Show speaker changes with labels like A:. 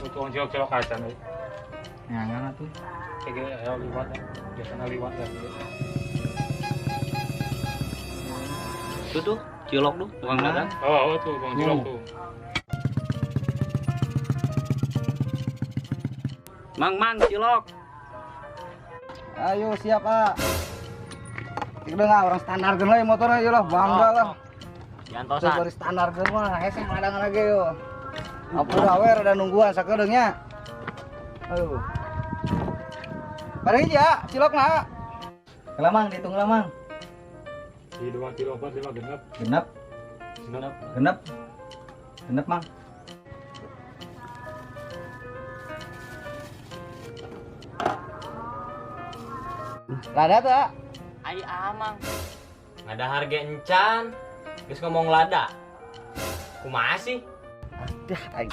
A: Tukang cilok-cilok acan euy.
B: Nyangan atuh.
A: Kayak ayo liwat ya. Biasanya liwat ya.
C: Tuh tuh, cilok tuh, tukang dagang.
A: Oh, tuh tukang cilok tuh.
C: Mang, mang, cilok.
B: Ayo siap, Pak. Kita nggak orang standar kan lah motornya ya lah, bangga lah.
C: Jantosan.
B: Baru standar kan mah, hese madang lagi yo. Apa udah ada nungguan sakedeungnya. Aduh. Bareng ya, cilok nak. Kelamang dihitung lamang.
A: Di 2 kilo 4 5 genep.
B: Genep.
A: Genep.
B: Genep. Genep, Mang. Lada tuh,
C: Ai amang. Ada harga encan. Geus ngomong lada. Kumaha sih?
B: Aduh, aing.